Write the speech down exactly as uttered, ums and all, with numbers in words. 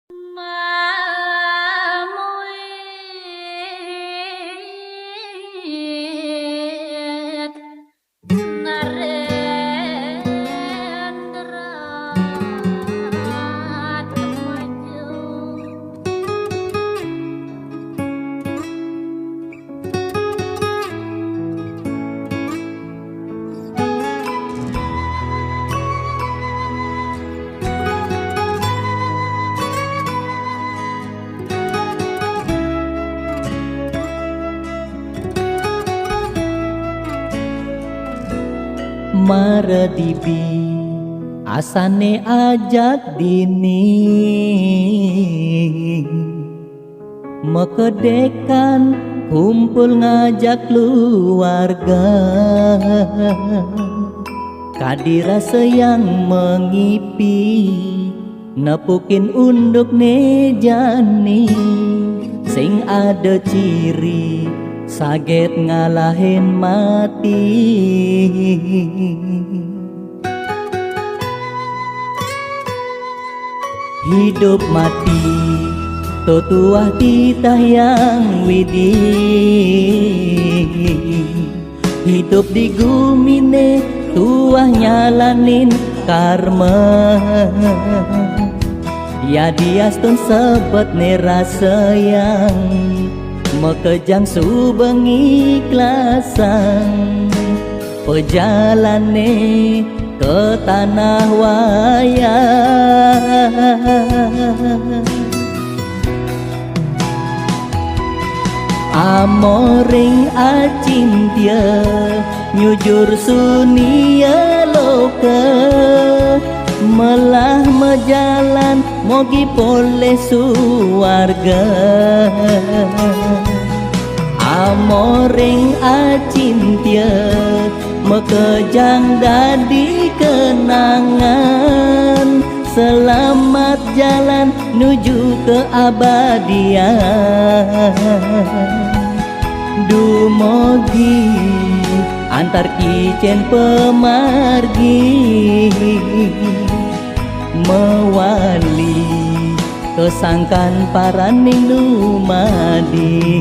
Mamulit Narendra Temajuk. Maradibi asane ajak dini, mekedekan kumpul ngajak keluarga. Kadi rasa yang mengipi, nepukin unduk ne jani, sing ada ciri saget ngalahin mati. Hidup mati, to tuah titah yang widi. Hidup di gumine tuah nyalanin karma. Ya diastun sebet ne rasa yang makejang suba ngiklasang pejalane ke tanah wayang. Amoring acintya nyujur sunia loka, melah majalan mogi polih suarga. Amoring acintya makejang dadi kenangan, selamat jalan nuju keabadian. Dumogi antar kicen pamargi, mawali kasangkan paraning dumadi.